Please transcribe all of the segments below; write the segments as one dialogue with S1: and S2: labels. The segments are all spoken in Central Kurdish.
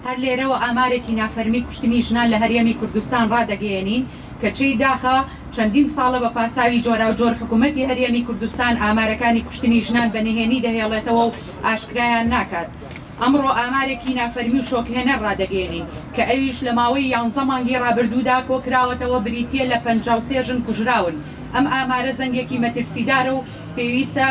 S1: هەر لێرەوە ئامارێکی نافەرمی کوشتنی ژنان لە هەرێمی کوردستان ڕادەگەیەنین کە جێی داخە چەندین ساڵە بە پاساوی جۆراوجۆر حکومەتی هەرێمی کوردستان ئامارەکانی کوشتنی ژنان بە نهێنی دەهێڵێتەوە و ئاشکرایان ناکات. ئەمڕۆ ئامارێکی نافەرمی و شۆکهێنەر ڕادەگەیەنین کە ئەویش لە ماوەی یانزە مانگی ڕابردوودا کۆکراوەتەوە بریتییە لە 53 ژن کوژراون. ئەم ئامارە زەنگێکی مەترسیدارە و پێویستە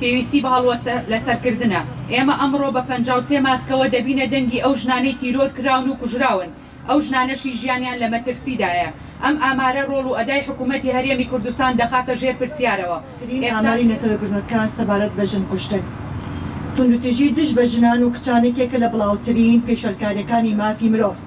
S1: پێویستی بە هەڵوەستە لەسەرکردنە. ئێمە ئەمڕۆ بە 53 ماسکەوە دەبینە دەنگی ئەو ژنانەی تیرۆر کراون و کوژراون، ئەو ژنانەشی ژیانیان لە مەترسیدایە. ئەم ئامارە ڕۆڵ و ئەدای حکوومەتی هەرێمی کوردستان دەخاتە ژێر پرسیارەوە.
S2: ترین
S1: ئێستاش.
S2: ئاماری نەتەوە یەکگرتووەکان سەبارەت بە ژن کوشتن، توندوتیژی دژ بە ژنان و کچان یەکێکە لە بڵاوترین پێشێلکارییەکانی مافی مرۆڤ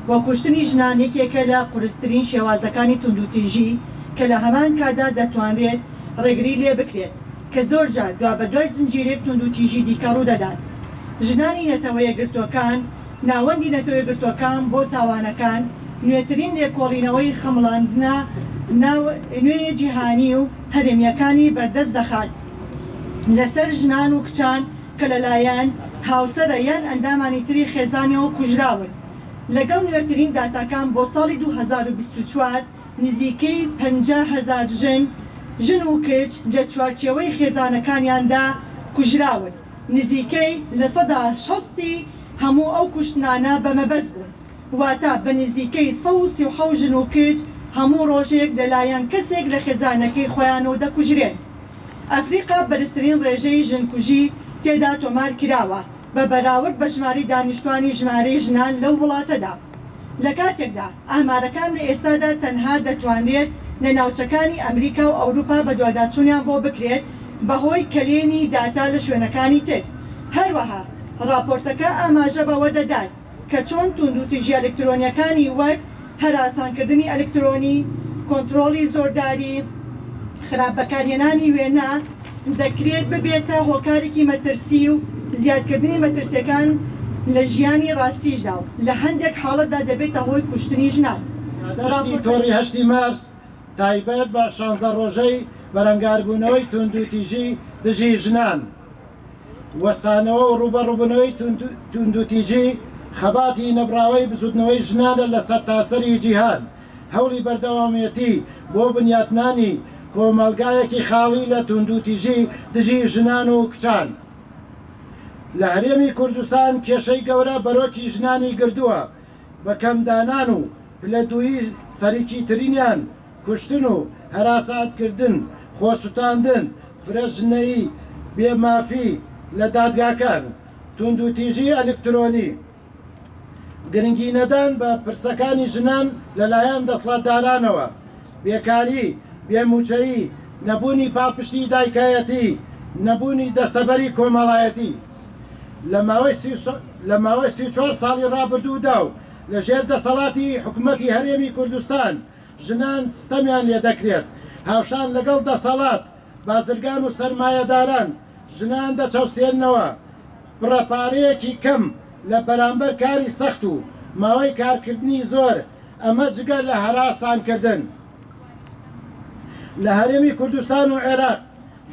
S2: و کوشتنی ژنان یەکێکە لە قورسترین شێوازەکانی توندوتیژی کە لە هەمان کاتدا دەتوانرێت ڕێگری لێ بکرێت کە زۆرجار دوابەدوای زنجیرەیەک توندوتیژی دیکە ڕوودەدات. ژنانی نەتەوە یەکگرتووەکان، ناوەندی نەتەوە یەکگرتووەکان بۆ تاوانەکان، نوێترین لێکۆڵینەوەی خەمڵاندنە ناو نوێیە جیهانی و هەرێمییەکانی بەردەست دەخات لەسەر ژنان و کچان کە لەلایەن هاوسەرە یان ئەندامانی تری خێزانیەوە کوژراون. لەگەڵ نوێترین داتاکان بۆ ساڵی 2024، نزیکەی 50,000 ژن ژن و کچ لە چوارچێوەی خێزانەکانیاندا کوژراون، نزیکەی 60% ی هەموو ئەو کوشتنانە بە مەبەست بوون، واتە بە نزیکەی 137 ژن و کچ هەموو ڕۆژێک لەلایەن کەسێک لە خێزانەکەی خۆیانەوە دەکوژرێن. ئەفریقا بەرزترین ڕێژەی ژنکوژی تێدا تۆمار کراوە بە بەراورد بە ژمارەی دانیشتوانی ژمارەی ژنان لەو وڵاتەدا. لە کاتێکدا ئامارەکان لە ئێستادا تەنها دەتوانرێت لە ناوچەکانی ئەمریکا و ئەوروپا بەدواداچوونیان بۆ بکرێت بەهۆی کەلێنی داتا لە شوێنەکانی تر. هەروەها ڕاپۆرتەکە ئاماژە بەوە دەدات کە چۆن توندوتیژییە ئەلکترۆنییەکانی وەک هەراسانکردنی ئەلکترۆنی، کۆنترۆڵی زۆرداری، خراپ بەکارهێنانی وێنە، دەکرێت ببێتە هۆکارێکی مەترسی و زیادکردنی مەترسییەکان لە ژیانی ڕاستیشدا و لە هەندێک حاڵەتدا دەبێتە هۆی کوشتنی ژنان.
S3: یاداشتی تۆڕی هەشتی مارس تایبەت بە شانزە ڕۆژەی بەرەنگاربوونەوەی توندوتیژی دژی ژنان، وەستانەوە و ڕووبەڕووبوونەوەی توندوتیژی، خەباتی نەبڕاوەی بزووتنەوەی ژنانە لە سەرتاسەری جیهان. هەوڵی بەردەوامێتی بۆ بنیاتنانی کۆمەڵگایەکی خاڵی لە توندوتیژی دژی ژنان و کچان. لە هەرێمی کوردستان کێشەی گەورە بەرۆکی ژنانی گردووە، بە کەم دانان و پلە دوویی سەرکیترینیان کوشتن و هەراسانکردن، خۆسوتاندن، فرە ژنەیی، بێ مافی لە دادگاکان، توندوتیژی ئەلکترۆنی. گرنگی نەدان بە پرسەکانی ژنان لەلایەن دەسڵاتدارانەوە، بێکاری، بێ مووچەیی، نەبوونی پاڵپشتی دایکایەتی، نەبوونی دەستەبەری کۆمەڵایەتی. لە ماوەی 34 ساڵی ڕابردوودا و لە ژێر دەسەڵاتی حکومەتی هەرێمی کوردستان ژنان ستەمیان لێدەکرێت، هاوشان لەگەڵ دەسەڵات، بازرگان و سەرمایەداران ژنان دەچەوسێننەوە. بڕە پارەیەکی کەم لە بەرامبەر کاری سەخت و ماوەی کارکردنی زۆر، ئەمە جگە لە هەراسانکردن. لە هەرێمی کوردستان و عێراق،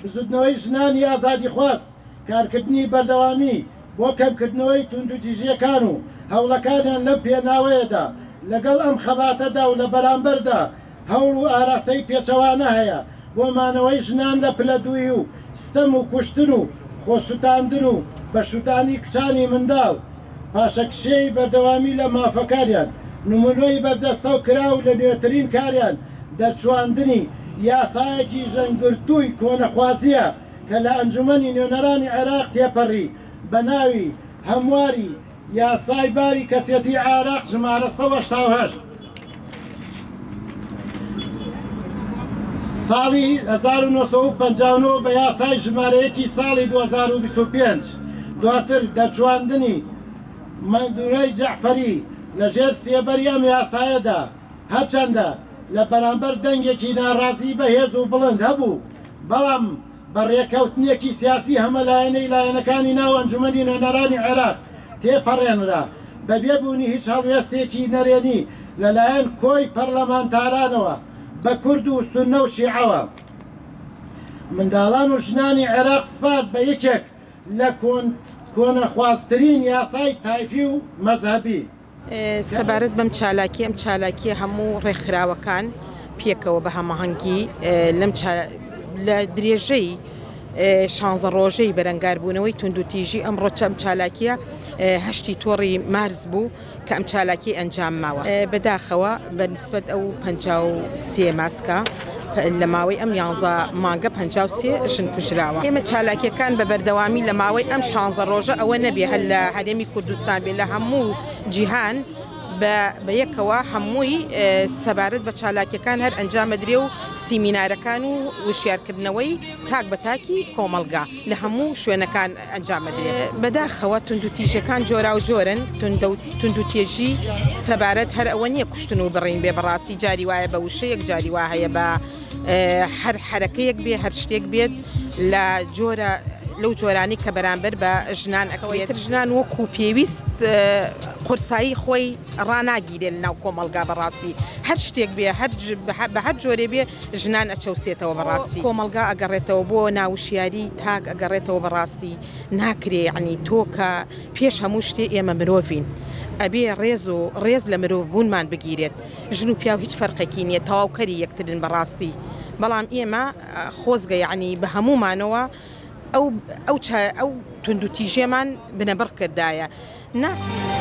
S3: بزوتنەوەی ژنانی ئازادیخواز کارکردنی بەردەوامی بۆ کەمکردنەوەی توندوتیژییەکان و هەوڵەکانیان لەم پێناوەیەدا لەگەڵ ئەم خەباتەدا و لە بەرامبەردا هەوڵ و ئاراستەی پێچەوانە هەیە بۆ مانەوەی ژنان لە پلە دووی و ستەم و کوشتن و خۆسوتاندن و بە شوتانی کچانی منداڵ، پاشەکشێی بەردەوامی لە مافەکانیان، نمونەی بەرجەستەو کراو لە نوێترین کاریان دەرچواندنی یاسایەکی ژەنگگرتووی کۆنەخوازییە کە لە ئەنجومەنی نوێنەرانی عێراق تێپەڕی بە ناوی هەمواری یاسای باری کەسێتی عێراق ژمارە 188 ساڵی 1959 بە یاسای ژمارە یەکی ساڵی 2025 دواتر دەرچواندنی مەندورەی جەعفەری لەژێر سێبەری ئەم یاسایەدا هەرچەندە لە بەرامبەر دەنگێکی ناڕازی بەهێز و بڵند هەبوو بەڵام بە ڕێککەوتنێکی سیاسی هەمەلایەنەی لایەنەکانی ناو ئەنجومەنی نوێنەرانی عێراق تێپەڕێنرا، بەبێ بوونی هیچ هەڵوێستێکی نەرێنی لەلایەن کۆی پەرلەمانتارانەوە بە کورد و سوننە و شیعەوە. منداڵان و ژنانی عێراق سپارد بە یەکێک لە. کۆنەخوازترین یاسای تایفی و مەزهەبی.
S4: سەبارەت بەم چالاکیە، ئەم چالاکیە هەموو ڕێکخراوەکان پێکەوە بە هەماهەنگی لەم لە درێژەی شانزە ڕۆژەی بەرەنگاربوونەوەی توندوتیژی ئەمڕۆ ئەم چالاکیە هەشتی تۆڕی مارس بوو کە ئەم چالاکی ئەنجام ماوە. بەداخەوە بە نسبەت ئەو 53 ماسکە لە ماوەی ئەم یانزە مانگە 53 ژن کوژراوە. ئێمە چالاکیەکان بە بەردەوامی لە ماوەی ئەم شانزە ڕۆژە ئەوە نەبێ هەر لە هەرێمی کوردستان بێ لە هەموو جیهان بە بە یەکەوە هەمووی سەبارەت بە چالاکیەکان هەر ئەنجام ئەدرێ و سیمینارەکان و وشیارکردنەوەی تاک بە تاکی کۆمەڵگا لە هەموو شوێنەکان ئەنجام ئەدرێ. بەداخەوە توندوتیژیەکان جۆراوجۆرن، توندوتێژی سەبارەت هەر ئەوە نیە کوشتن و بڕین بێ، بەڕاستی جاری وایە بە وشەیەک، جاری وا هەیە بە هەر حەرەکەیەک بێ، هەر شتێک بێت لە جۆرە لەو جۆرانەی کە بەرامبەر بە ژنان ئەکرێت. ژنان وەکو پێویست قورسایی خۆی ڕاناگیرێ لەناو کۆمەڵگا بەڕاستی هەر شتێک بێ هەر بە هەر جۆرێ بێ ژنان ئەچەوسێتەوە بەڕاستی کۆمەڵگا ئەگەڕێتەوە بۆ ناوشیاری تاک ئەگەڕێتەوە بەڕاستی ناکرێ یەعنی تۆ کە پێش هەموو شتێ ئێمە مرۆڤین ئەبێ ڕێز و ڕێز لە مرۆڤ بوونمان بگیرێت ژن و پیاو هیچ فەرقێکی نیە تەواوکەری یەکترن بەڕاستی بەڵام ئێمە خۆزگە یەعنی بە هەموومانەوە ئەو ئەو ئەو توندوتیژیەمان بنەبڕ کردایە ناکرێ.